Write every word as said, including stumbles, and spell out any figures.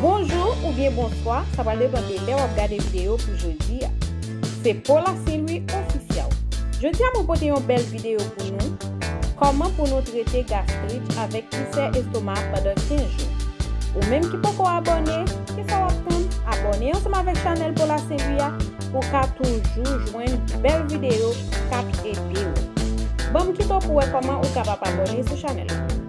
Bonjou oubyen bonswa, sa pral depann de lè w ap gade videyo pou jodi a. Se Paula Saint Louis Official. Jodi a mwen pote yon bèl videyo pou nou. Kòman pou nou trete gastrit avèk isè estoma pandan kenz jou. Ou menm ki poko abòne, kisa w ap tann? Abòne ansanm avèk chanèl Paula Saint Louis a pou w ka toujou jwenn bèl videyo k ap ede w. Ban m kite w pou w wè kòman ou kapab abòne sou chanèl la.